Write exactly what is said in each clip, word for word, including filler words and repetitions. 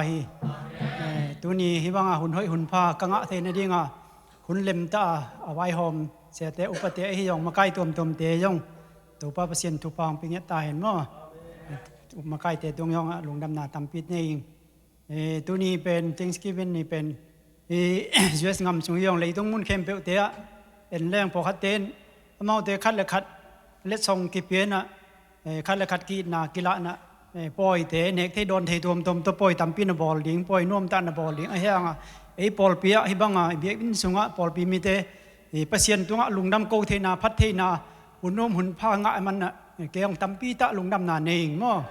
hi. Eh, tuni hih banga hun hoih hun pha ka ngah theih nadinga hun lemtah a, a vaihawm siate upate ahi zong makai tuamtuamte zong Topa Pasian thupha hong pia ngiat ta hen maw. Makaite tung zongah lungdamna tampi nei ing. Eh, tuni pen Thanksgiving ni pen, eh, U S gam sung hi zong leitung mun khempeuhte ah en leng pawlkhatte in amaute khat le khat letsong kipianah, eh, khat le khat ki-itna kilahna, eh, pawite nek thei dawn thei tuamtuam tawh pawi tampi na bawl ding, pawi nuamtah na bawl ding ahi hanga ei pawlpi ah hih banga biakinn sungah pawlpi mite, eh, Pasian tungah lungdam ko theihna, phat theihna, hun nuam hun pha ngah manah, eh, kei hong tampi tah lungdamna nei ing maw.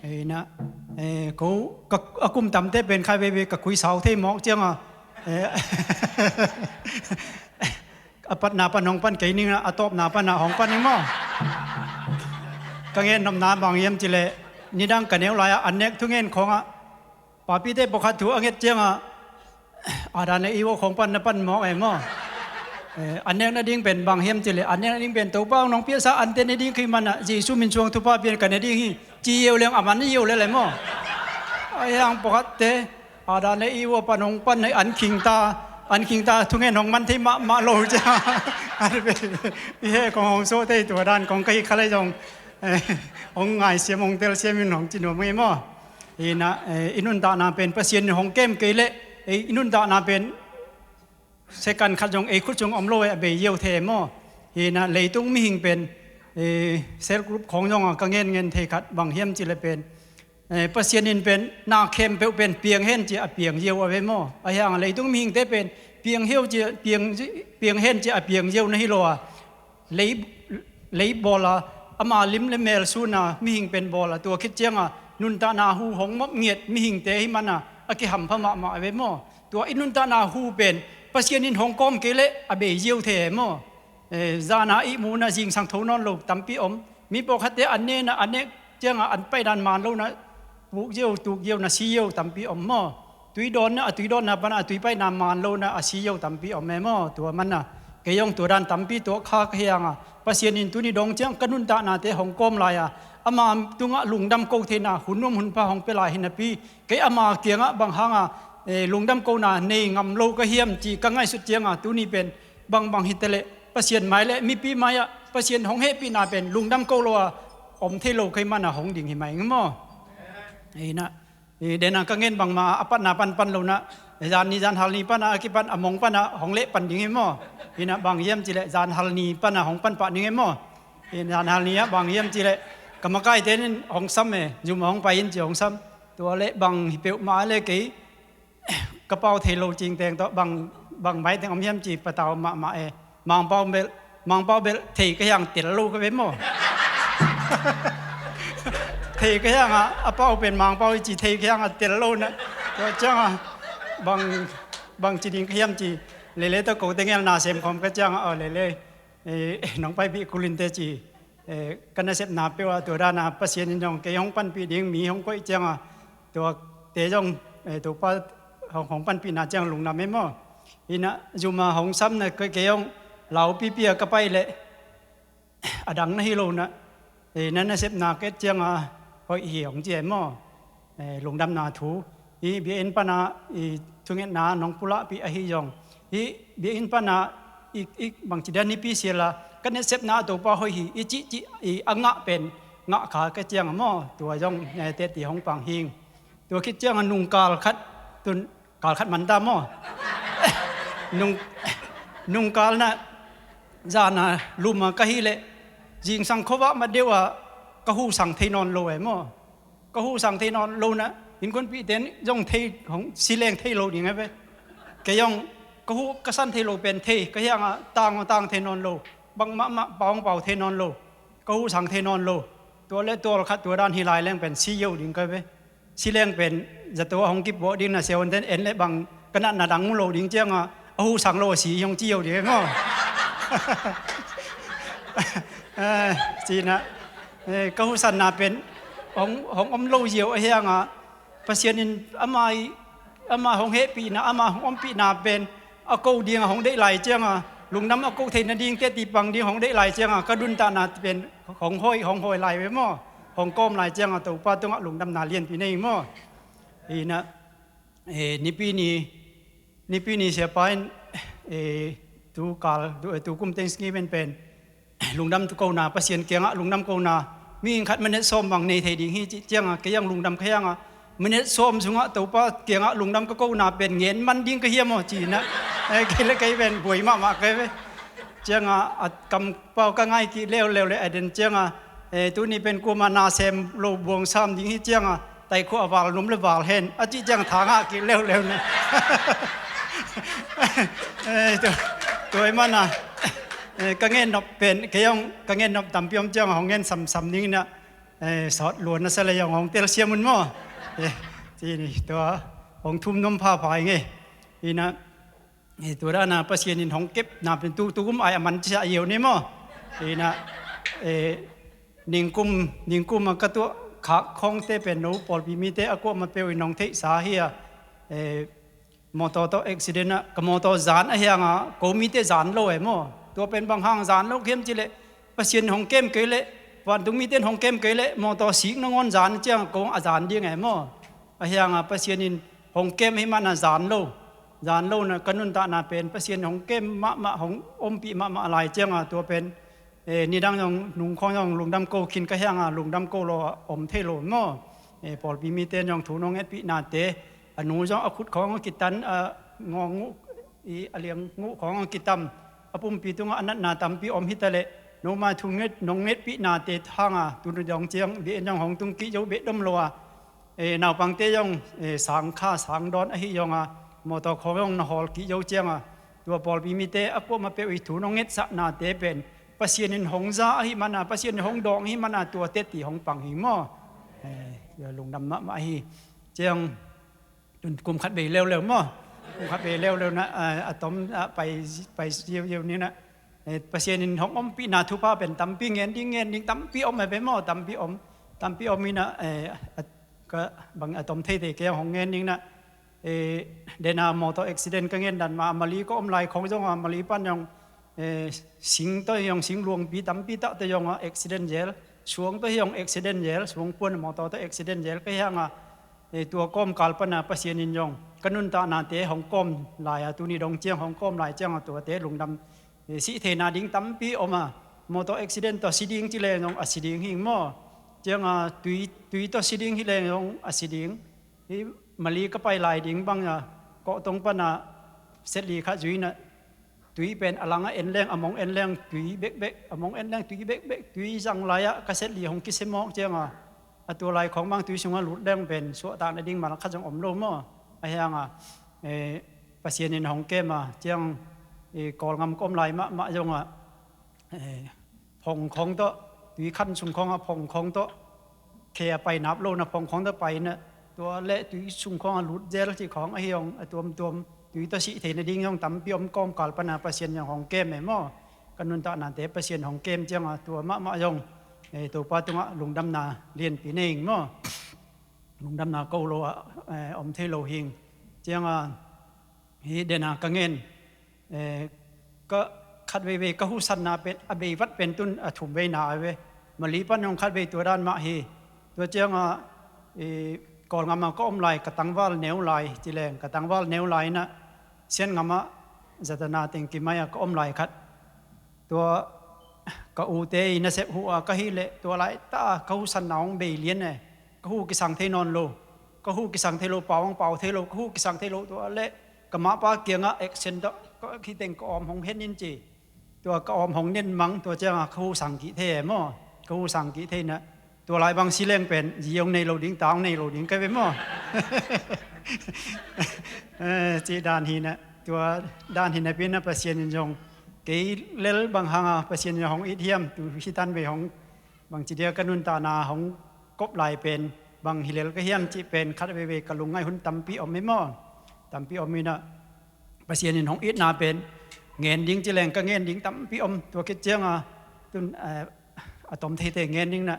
Eh, na, eh, ko ka, a kum tamte pen khai veve ka kui sau thei mawk cianga, eh, a patna pan hong pan kei ning a, a tawpna pana hong pan ing maw. Ka ngen nopna bang hiam cileh nidang ka neu lai-ah an nek thungen khawngah papite pawlkhat thu a nget cianga Adam le Eva khawng pan na pan mawk e maw. Eh, an nek nading pen bang hiam cileh an nek nading pen Topa hong nong piasa ante nading khi manah Jesu min suang thupha pian ka nading hi ci yeu leng a man yeu lele maw. Ahi hang pawlkhatte Adam le Eva pan hong pan hei an khingta, an khingta thungen hong man thei mahmah lo cia. I he kong hong so thei tua dan kong ka hi kha le zong, eh, hong ngaisiam hong telsiam in hong ci nuam ngei maw. Inah, eh, i nuntakna pen Pasian in hong kem kei leh, eh, i nuntakna pen second khat zong ei khut sung om lo eh, a bei yeu thei maw. Inah leitung mihing pen, eh, cell group khawng zongah ka ngen ngen thei khat bang hiam cileh pen, eh, Pasian in pen na khempeuh pen piang hen cia a piang yeu a ve maw. Ahi hanga leitung mihingte pen piang heu cia, piang, piang hen cia a piang yeu na hi lo a. Lei, lei bawl a, ama lim le mel sun a mihing pen bawl a, tua khit cianga nuntakna hu hong mop ngiat mihingte hi mana a kihampha mahmah ve maw. Tua i nuntakna hu pen Pasian in hong kawm kei leh a bei ziau thei e maw. Eh, zana ihmu na zingsang tho nawn lo tampi om. Mi pawlkhatte an nena a nek cianga an paidan man lo na puk ziau, tuk ziau na si ziau tampi om maw. Tui dawnna, a tui dawnna pana a tui paina man lo na a si yo tampi om e maw. Tua mana kei zong tua dan tampi tuak kha ka hi hanga Pasian in tuni dong ciang ka nuntaknate hong kawm lai a, ama tungah lungdam ko theihna hun nuam hun pha hong pia lai hi napi, kei ama kiangah bang hanga, eh, lungdam kona nei ngam lo ka hiam ci ka ngaihsut cianga tuni pen bangbang hi teleh Pasian mai le mipi mai-ah Pasian hong hehpihna pen lungdam ko lo a om thei lo kei mana hong ding hi mai ing maw. Inah I dena ka ngen bangmah a patna panpan lo na, zan ni zan hal ni pana a kipan a mong pana hong leh pan ding hi maw. Inah bang hiam cileh zan hal ni pana hong pan pah ding hi maw. Inah zan hal ni ah bang hiam cileh ka makaite nin hong sam e, zum a hong pai in ci hong sam. Tua leh bang hi peuhmah leh kei ka pau thei lo cingteng tawh bang, bang maiteng om hiam ci patau mahmah e. Mangpau bel, Mangpau bel thei ka hiang tel lo ka ve maw. Thei ka hianga a pau pen Mangpau i ci thei ka hianga tel lo na. Tua cianga bang, bang ci ding ka hiam ci lele tawh ko tengel na sem khawm ka cianga aw lele, eh, nong paipih kulinte ci, eh, ka nasepna peuh a tua dana Pasian in zong kei hong panpih ding mi hong koih cianga tuate zong, eh, Topa hong, hong panpihna ciang lungdam e maw. Inah zuma hong samna kei, kei hong laupipi a ka pai leh a dang na hi lo na, eh, na nasepna ket cianga hoih hi hong ci e maw. Eh, lungdamna thu i biakinn pana i thungetna nong pulahpih ahi zong i biakinn pana i, i bangci dan nipi siala ka nasepna a Topa hoih hi i cihcih i a ngah pen ngah kha ka cianga maw. Tua zong, eh, teti hong pang hing. Tua khit cianga nungkal khat tun kal khat man ta maw. Nung, nungkal na zana luma ka hi leh zingsang khuavah mat deuh a ka hu sang thei nawn lo e maw. Ka hu sang thei nawn lo na innkuanpihte in zong thei hong si leng thei lo ding e ve. Kei zong ka hu ka san thei lo pen thei ka hianga tang tang thei nawn lo. Bangmahmah pau pau thei nawn lo. Ka hu sang thei nawn lo. Tua le tual khat tua dan hi lai leng pen si yo ding ka ve. Si leng pen zato a hong kipuah ding na sia hunten en le bang ka natna dang mu lo ding cianga a hu sang lo a si hi hong ci yo ding e maw. Eh, cina, eh, ka hu sanna pen hong, hong om lo ziau a hianga Pasian in ama i, ama hong hehpihna, ama hong ompihna pen a ko dinga hong deih lai cianga lungdam a ko theihna ding teti pang ding hong deih lai cianga ka duntahna pen hong hoi, hong hoi lai ve maw. Hong kawm lai cianga Topa tungah lungdamna lianpi nei maw. Inah eh, nipi ni, nipi ni siapa in, eh, tu kal, tu, eh, tu kum Thanksgiving pen lungdam tu kona, Pasian kiangah lungdam kona, mihing khat minute sawm bang nei thei ding hi cih ciangah, kei ang lungdam kha hiangah, minute sawm sungah Topa kiangah lungdam ka kona pen ngen man ding ka hiam aw ci inah, eh, kei le kei pen buai mahmah kei ve. Ciangah a kampau ka ngai kih leuleu le a den ciangah, eh, tuni pen kuama na sem lo buang sam ding hi ciangah, taikhua a val num le val hen a cih ciang tha ngah kih leuleu na. Eh, tu, tua i mana, eh, ka ngen nop pen, kei hong ka ngen nop tampi om ciangah hong ngen samsam ding inah, eh, sawt luan na sa le hong hong telsiam un maw. Eh, ci ni tua hong thum nom phapha i nge. Inah, eh, tua dana Pasian in hong kep na pen tu, tu kum ai a man cia ieu ni maw. Inah, eh, ningkum, ningkum a ka tuah khak khawngte pen no pawlpi mite a kuamah peuh in hong theihsa hi a, eh, mawtaw tawh accident ah ka mawtaw zan a hiangah ko mite zan lo e maw. Tua pen bang hang zan lo khiam cileh Pasian hong kem kei leh, vantung mite in hong kem kei leh mawtaw sik nangawn zan ciangah ko a zan ding e maw. A hiangah Pasian in hong kem hi mana zan lo. Zan lo na ka nuntakna pen Pasian hong kem mahmah, hong ompih mahmah lai ciangah tua pen, eh, nidang zong nungkhawng zong lungdam ko khin ka hiangah lungdam ko lo a om thei lo maw. Eh, pawlpi mite in zong thu nong etpihnate, a nu zong a khut khawng a kitan, a ngawng nguh, i a liang nguh khawng a kitam, a pumpi tungah a natna tampi om hitaleh, noma thu nget, nong ngetpihnate hanga tuni dong ciang bia in zong hong tung kih zo beh dom lo a, eh, naupangte zong, eh, sang kha sang dawn ahi zonga mawtaw khawng zong na hawl kih zo cianga tua pawlpi mite a kuamah peuh i thu nong ngetsahnate pen Pasian in hong za ahi mana, Pasian in hong dawng ahi mana tua teti hong pang hi maw. Eh, lungdam mahmah ahi. Ciang tun kum khat bei leuleu maw. Kum khat bei leuleu na, a, a tom, a, pai, pai ziauziau ni na. Eh, Pasian in hong ompihna thupha pen tampi ngen ding, ngen ding tampi om a ve maw, tampi om, tampi om ina, eh, a, ka, bang a tom theithei kei hong ngen ding na. Eh, dena mawtaw accident ka ngen dan ma, Mali ka om lai khong zong a, Mali pan zong, eh, sing tawh hi hong sing luangpi tampi tah tawh hi hong a accident zel, suang tawh hi hong accident zel, suang puan mawtaw tawh accident zel ka hi hang a, eh, tua kawmkal pana Pasian in zong ka nuntahnate hong kawm lai a, tuni dong ciang hong kawm lai ciang a tuate lungdam, eh, sih theihna ding tampi om a, mawtaw accident tawh si ding ci leng zong a si ding hing maw. Ciang a tui, tui tawh si ding hi leng zong a si ding. Hi Mali ka pai lai ding bang a, kawhtong pana setli khat zui na, tui pen a langah en leng, a mong en leng tui bekbek, a mong en leng tui bekbek, tui zang lai-ah ka setli hong kisia mawk cianga, a tua lai khawng bang tui sungah lut leng pen suahtak nading mal khat zong om lo maw. A hianga, eh, Pasian in hong kem a ciang, eh, Kawlngam ka om lai mahmah zongah, eh, phong khawng tawh, tui khan sung khawngah phong khawng tawh, khe a pai nap lo na phong khawng tawh pai na, tua le tui sung khawngah lut zel cih khawng ahi hong a tuamtuam, tui tawh sih theih nading hong tampi om kawmkal pana Pasian in hong kem e maw. Ka nuntahnate Pasian hong kem cianga tua mahmah zong, eh, Topa tungah lungdamna lianpi nei ing maw. Lungdamna ko lo ah, eh, om thei lo hing. Cianga hi dena ka ngen, eh, ka khat veivei ka husanna pen, a beivat pen tun a thum veina a ve. Mali pan hong khat vei tua dan mah hi. Tua cianga, eh, Kawlngam a ka om lai, ka tangval neu lai, ci leng, ka tangval neu lai na, Sian ngam ah zatana teng kimai a ka om lai khat. Tua ka ute i nasep huh a ka hih leh, tua laitah a ka husanna hong bei lian e. Ka huh kisang thei nawn lo. Ka huh kisang thei lo, pau hong pau thei lo, ka huh kisang thei lo, tua leh ka mahpa kiangah action tawh, ka khiteng ka awm hong hen in ci. Tua ka awm hong nen mang, tua ciangah ka huh sang kih thei e maw. Ka huh sang kih thei na. Tua lai bang si leng pen, zi hong nei lo ding, ta hong nei lo ding ka ve maw. Eh, cih dan hi na. Tua dan hi napi na Pasian in zong. Kei lel bang hanga Pasian in hong it hiam, tu hi tan vei hong bang ci dia ka nuntakna hong kop lai pen bang hi lel ka hiam cih pen khat veivei ka lungngaih hun tampi om hi maw. Tampi om hi na Pasian in hong itna pen ngen ding ci leng ka ngen ding tampi om. Tua khit cianga tun, eh, a tom theite ngen ding na,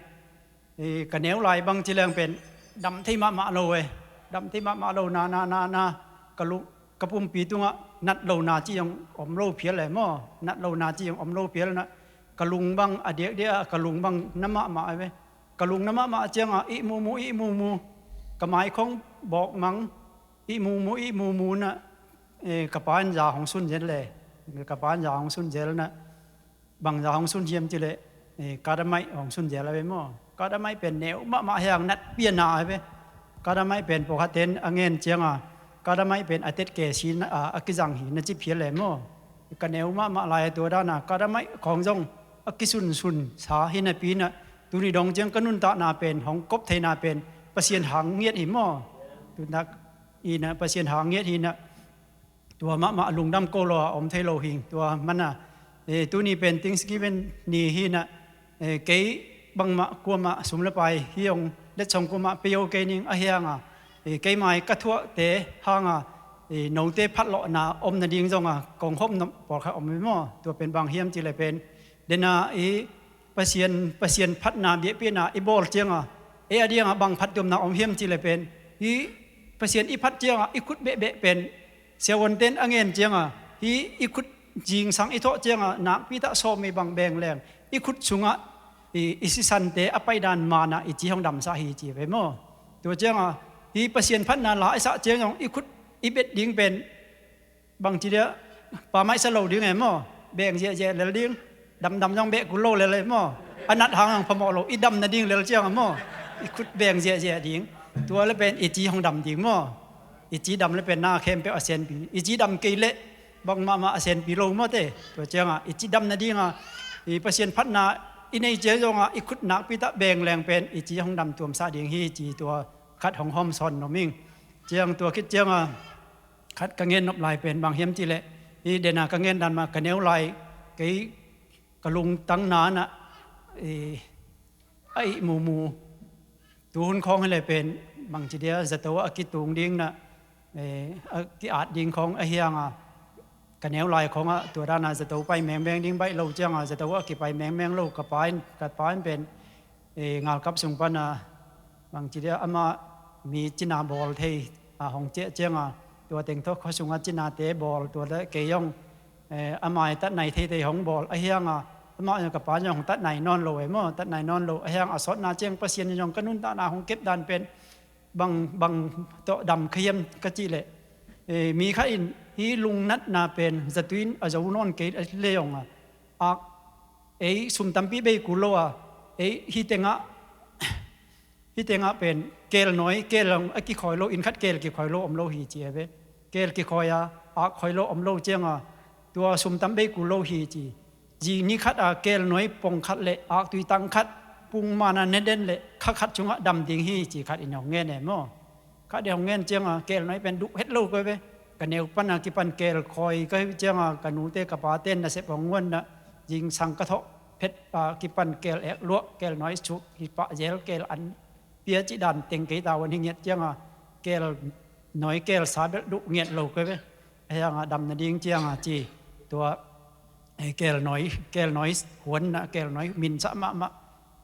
eh, ka neu lai bang ci leng pen dam thei mahmah lo e. Dam thei mahmah lo na, na, na, na, ka lu, ka pumpi tungah nat lo na ci zong om lo phial e maw. Nat lo na ci zong om lo phial na. Ka lung bang a diakdiak a, ka lung bang na mahmah a ve. Ka lung na mahmah ciangah ih mumu, ih mumu. Ka mai khong bawk mang. Ihmumu ihmumu na, eh, ka pa in za hong sun zel le, ka pa in za hong sun zel na, bang za hong sun hiam cih leh, eh, kadamai hong sun zel a ve maw. Kadamai pen neu mahmah hiang nat piana a ve. Kadamai pen pawlkhat ten a ngen cianga, kadamai pen a tet ke si na, a, a kizang hi na ci phial le maw. Ka neu mahmah lai a tua dana kadamai khawng zong a kisunsun sa hi napi na, tuni dong ciang ka nuntakna pen hong kop theina pen Pasian hang ngiat hi maw. Tunak ina Pasian hang ngiat hi na, tua mahmah lungdam ko lo a om thei lo hing. Tua mana, eh, tuni pen Thanksgiving ni hi na, eh, kei bangmah kuamah sum le pai hi ong letsong kuamah pei o kei ning a hianga, eh, kei mai ka thuahte hanga, eh, note phatlawhna om nading zonga kong hopnop pawlkhat om hi maw. Tua pen bang hiam cih le pen dena i Pasian, Pasian phatna biakpiakna i bawl cianga, ei a dianga bang phattuamna om hiam cih le pen, hi Pasian i phat cianga i khut behbeh pen, siavuanten a ngen cianga, hi i khut zingsang i thawh cianga nakpi tah sawm i bang beng leng, i khut sungah i, i sisante a paidan mana i ci hong damsah hi ci ve maw. Tua cianga, hi Pasian phatna la i sah ciang zong i khut i bet ding pen bangci dia, pa maihsa lo ding e maw. Beng ziahziah lel ding. Damdam zong beh kul lo lel e maw. A nat hang ang phamawh lo, i dam nading lel cianga maw, i khut beng ziahziah ding. Tua le pen i ci hong dam ding maw. I ci dam le pen na khempeuh a senpi, i ci dam kei leh bang mahmah a senpi lo maw te. Tua cianga i ci dam nadinga, i Pasian phatna i nei ciang zonga i khut nakpi tah beng leng pen i ci hong dam tuamsah ding hi ci, tua khat hong hawm sawn nom ing. Ciang tua khit cianga khat ka ngen nop lai pen bang hiam cih leh, i dena ka ngen dan mah ka neu lai, kei ka lungtang na na, i, a ihmumu, tuhun khawng hi le pen bangci dia zato a kitung ding na, eh, a ki-at ding khawng a hianga, ka neu lai khawngah tua dana zato pai mengmeng ding baih lo cianga zato a kipai mengmeng lo. Ka pa in, ka pa in pen, eh, ngalkap sung pana bangci dia ama mi cina bawl thei a hong ciah cianga, tua teng thaw khua sunga cinate bawl tua le kei zong, eh, ama i tatnai theithei hong bawl a hianga, ama ka pa zong hong tatnai nawn lo e maw, tatnai nawn lo a hianga, a sawtna ciang Pasian in zong ka nuntakna hong kep dan pen bang, bang tawh dam kha hiam ka cih leh, eh, mi khat in hi lungnatna pen zatui in a zo nawn kei a le zonga, ak ei sum tampi bei kul lo a, ei hi tengah, hi tengah pen keel nawi, keel a kikhawi lo, inn khat keel kikhawi lo om lo hi ci a ve. Keel kikhawi a, ak khawi lo om lo cianga, tua sum tam bei kul lo hi ci. Zi ni khat a keel nawi pong khat le aktui tang khat pung mana ne den le kha khat sungah dam ding hi ci khat in hong ngen e maw. Khat in hong ngen cianga keel nawi pen duh het lo koi ve. Ka neu pana kipan keel khawi ka hi cianga ka nute ka pate nasep hong nguan na, zingsang ka thawh phet a kipan keel ek luah, keel nawi suk hi pah zel, keel an pia cih dan teng kei tavuan hi ngiat cianga keel nawi keel sa belh duh ngiat lo koi ve. A hianga dam nading cianga ci, tua, eh, keel nawi, keel nawi huan na, keel nawi minsah mahmah.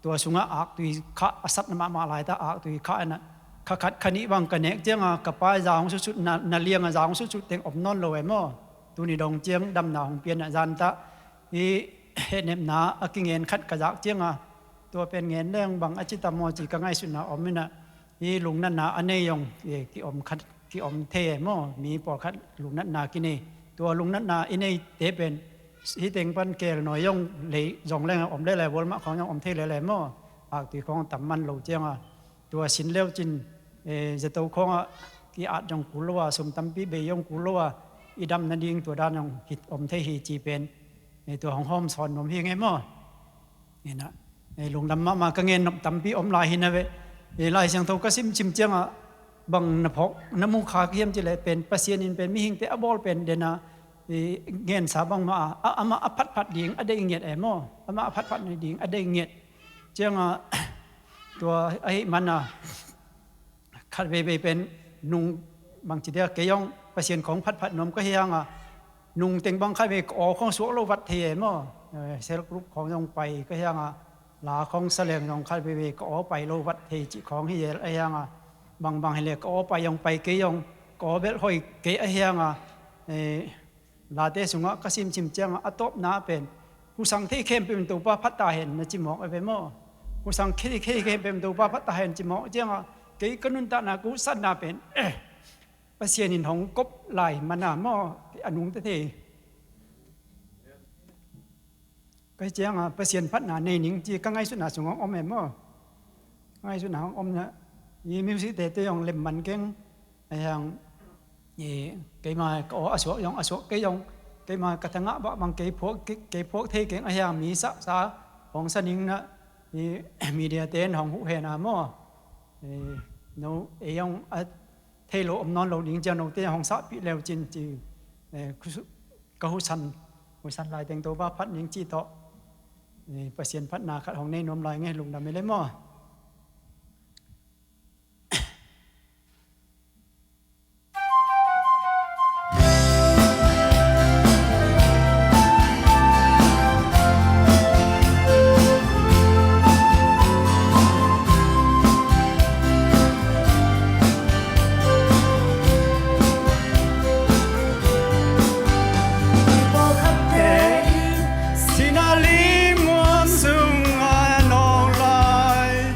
Tua sungah aktui khah a sap na mahmah laita aktui khah na, kha khat kha nih bang ka nek cianga ka pa i za hong sutsut na, na lianga za hong sutsut teng om nawn lo e maw. Tuni dong ciang damna hong pian a zantah i hehnepna a kingen khat ka zak cianga, tua pen ngen leng bang a ci tam maw ci ka ngaihsutna om inah, i lungnatna a nei zong, eh, kiom khat, kiom thei e maw, mi pawlkhat lungnatna kinei. Tua lungnatna i neite pen hi teng pan keel nawi zong lei zong leng om lele, Walmart khawng zong om thei lele maw. Aktui khawng tam man lo cianga, tua sin leu cin, eh, zato khawngah ki-at zong kul lo a, sum tampi bei zong kul lo a, i dam nading tua dan zong hi om thei hi ci pen, eh, tua hong hawm sawn nuam hi nge maw. Inah, eh, lungdam mahmah ka ngen nop tampi om lai hi na ve. Eh, Lai Siangtho ka simsim ciangah bang na phawk na mu kha hiam cih leh pen Pasian in pen mihingte a bawl pen dena, eh, ngensa bangmah a, a, amah a phatphat ding a deih ngiat e maw. Amah a phatphat ding a deih ngiat. Ciangah tua ahih mana khat veivei pen nung bangci dia kei zong Pasian khawng phatphat nuam ka hianga, nung teng bang khat vei ka aw khawng suak lo vat thei e maw. Eh, cell group khawng zong pai ka hianga, la khawng sa leng zong khat veivei ka aw pai lo vat thei cih khawng hi zel a hianga, bangbang hileh ka aw pai zong pai kei zong ka aw belh hoih kei a hianga, eh, late sungah ka simsim ciangah a tawpna pen, husang thei khempeuh in Topa phat ta hen na ci mawk a ve maw. Husang thei khempeuh in Topa phat ta hen ci mawk ciangah, kei ka nuntakna ka hutsatna pen, eh, Pasian in hong kop lai mana maw, a nungta thei. Ka cianga Pasian phatna nei ning ci ka ngaihsutna sung hong om e maw. Ngaihsutna hong omna, i music te te hong lem man keng. Ahiang, i, keima ka aw a suak zong, a suak kei zong, keima ka thangah bah bang kei phuak, kei, kei phuak thei keng. Ahiang mi sahsa hong sa ningna, i, media te in hong huh hena maw. I, no, ei zong a thei lo om nawn lo ding cia, note hong sahpih leu cin ci, eh, ka husan, husan lai teng Topa phat ning ci tawh, eh, Pasian phatna khat hong nei nuam lai nge, lungdam i le maw. Sinali muan sung a nong lai.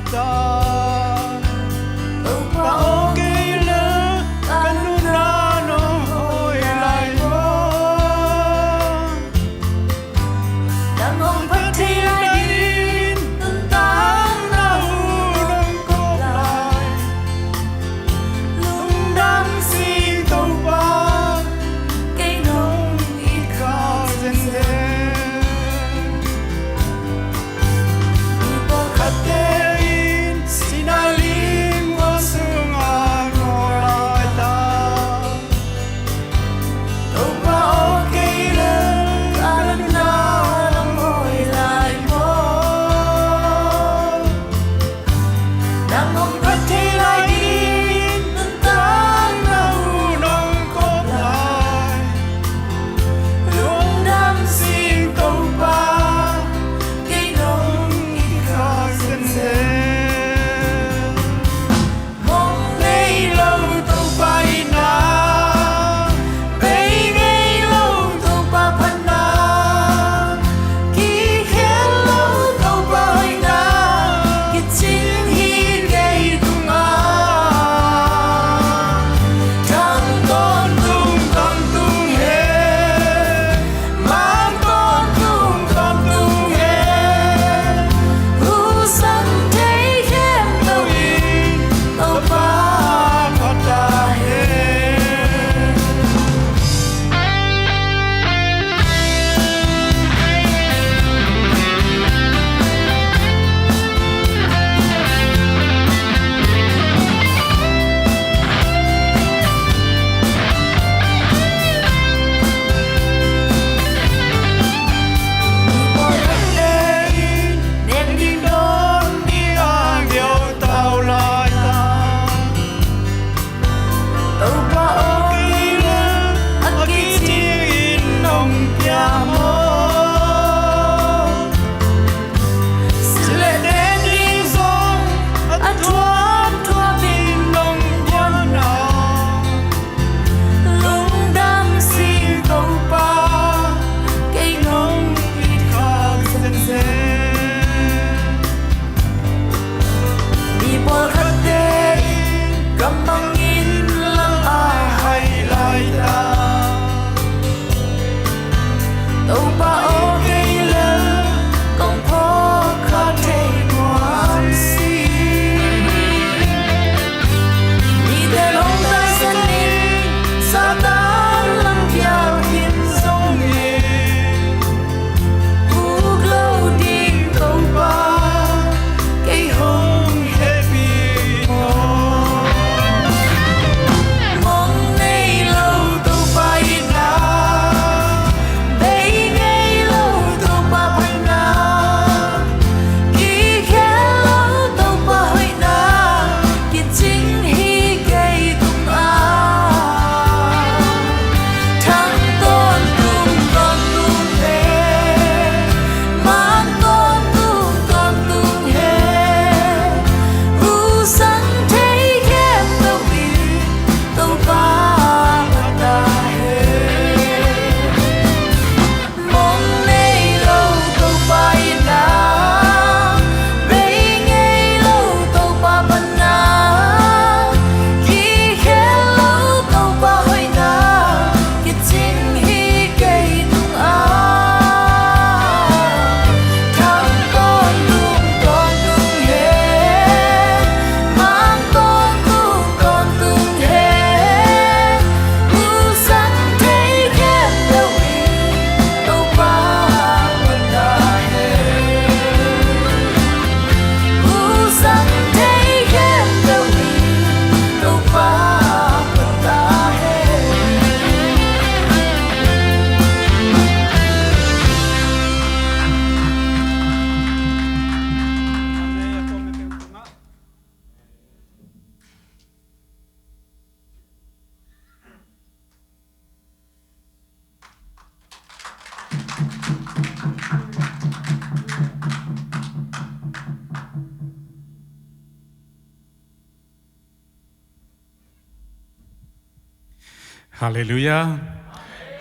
Halleluiah.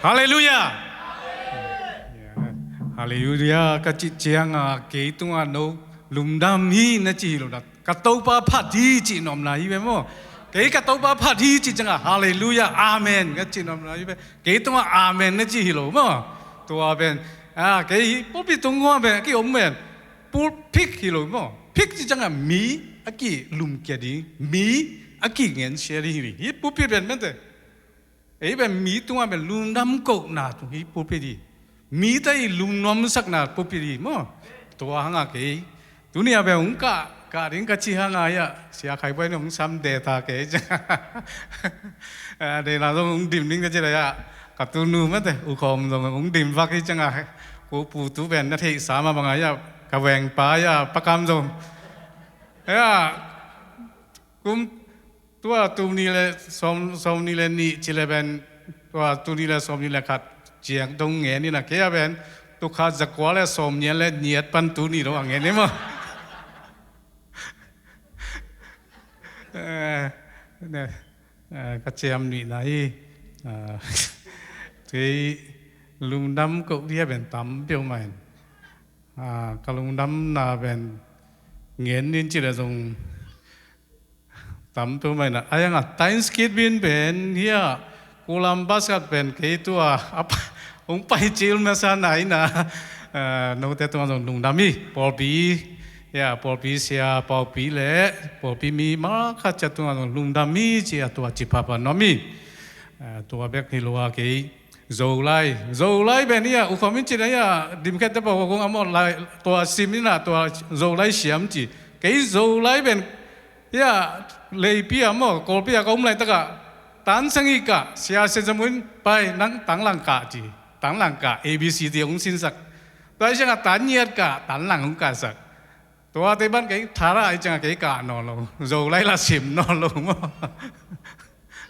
Halleluiah. Halleluiah ka cih ciangah kei tungah no lungdam hi na ci hi lo, na ka Topa phat hi cih nuamna hi ve maw. Kei ka Topa phat hi cih ciangah halleluiah, amen ka cih nuamna hi ve. Kei tungah amen na ci hi lo maw. Tua pen, ah, kei hi pulpit tung hua pen a ki om pen pulpit hi lo maw. Pit cih ciangah mi a ki lumkia ding, mi a ki ngensia ding hi. Hi pulpit pen mate. Ei pen mi tungah pen lungdam kohna tung hi pulpit hi. Mite i lungnuamsakna pulpit hi maw. Tua hangah kei tuni a pen hong kah, kah ding ka ci hangah hi a, Sia Khai Buai in hong sam de ta kei ciangah. Ah, deihna zong hong dim ding ka ci leh a, ka tunu mate, U Khawm zong hong dim vak hi ciangah. Ko pu tu pen na theihsa mah bangah hi a, ka vengpa hi a, Pa Kam zong. Hi a, kum tua tul nih le sawm, sawm nih le nih ci le pen, tua tul nih le sawm nih le khat ciang dong ngen in a, kei a pen tul khat za kua le sawm nih le nih pan tul nih dong a ngen in maw. Eh, ne, eh, ka ciam nihna hi. Ah, kei lungdam koh ding a pen tam peuhmah in. Ah, ka lungdamna pen ngen in ci le zong tam peuhmah in a, a yang a Times Kid bin pen hi a, Columbus khat pen kei tua a pa-, hong pai cil masa na in a, eh, note tungah zong lungdam hi, pawlpi, hi a, pawlpi sia, pawlpi le pawlpi mi mal khat ciat tungah zong lungdam hi ci a, tua ci phapha nuam hi. Eh, tua bek hi lo a kei Zolai, Zolai pen hi a, U Khawm in ci na hi a, dimkhet te pawh kong a maw lai, tua sim in a, tua Zolai siam ci. Kei Zolai pen hi a, leipi a maw, Kawlpi a ka um laitakah tan sagih kah, Sia Sen Za Mun in, pai, nang tanglang kah ci. Tanglang kah, A B C D hong sinsak. Tua hi ciangah tan giat kah, tanglang hong kahsak. Tuate ban kei thara hi ciangah kei kah nawn lo. Zolai la sim nawn lo maw.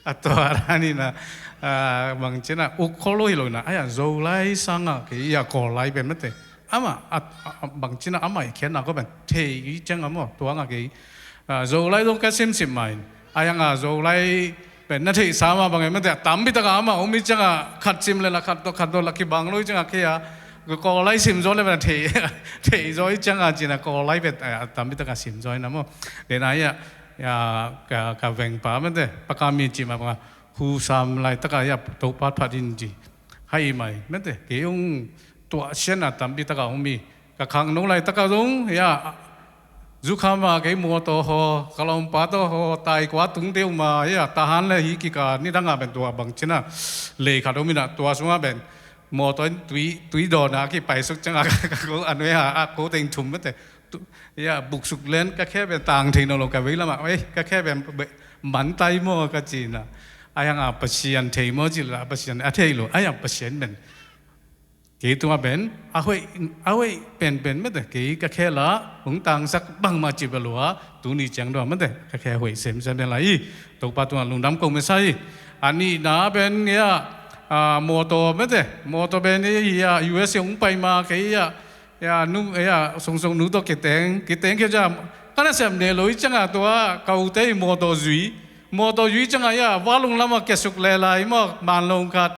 A tua dan in a, ah, bangci in a, uk khol lo hi lo in a, ai a Zolai sangah kei a Kawl lai pen mate. Amah, a, a, bangci in a amah i khiatna ko pen thei hi ciangah maw, tua ngah kei. Ah, Zolai zong ka simsim mah in. Ai a ngah Zolai pen na theihsa mah bang e mate, a tampi takah amah om hi ciangah khat sim le la khat tawh, khat tawh la kibang lo hi ciangah kei a, Kawl lai sim zaw le pen a thei, thei zaw hi ciangah ci in a Kawl lai pen, ah, a tampi takah sim zaw hi na maw. Deihna hi a, Ya, ka, ka vengpa mate, Pa Kam in cih mah bangah, hu sam laitakah hi a, Topa phat in ci. Hai mai mate, kei hong tuah sian a tampi takah hong mi. Ka khangno laitakah zong, ya, zukham a kei mawtaw haw, ka lawmpa tawh haw, tai kua tung deuh ma, ya, tahan le hi kikal nidangah pen tua bangci in a, lei khat om in a, tua sungah pen mawtaw in tui, tui dawn a kipaisuk ciangah, ka ko a nuai a, a ko teng thum mate. Tu, ya, buksuk len ka khe pen tang thei nawn lo ka vei lamah, ei, ka khe pen be-, man tai maw ka ci in a. Ai a ngah Pasian thei maw ci la, Pasian a thei lo, ai a Pasian pen. Kei tungah pen, a hoih, a hoih penpen mate, kei ka khe la, hong tangsak bangmah ci bel ua, tuni ciang dong mate, ka khe hoih semsem pen la hi, Topa tungah lungdam ko masa hi. A nihna pen, ya, a, mawtaw mate, mawtaw pen, ya, U S A hong pai ma, kei, ya, Ya, nu, ya, sungsung nu tawh kiteng, kiteng kia jam. Ka nasem ne lo i ciangah tua, ka ute i mawtaw zui. Mawtaw zui ciangah ya, valung lamah kiasuk le lai maw, manlong khat,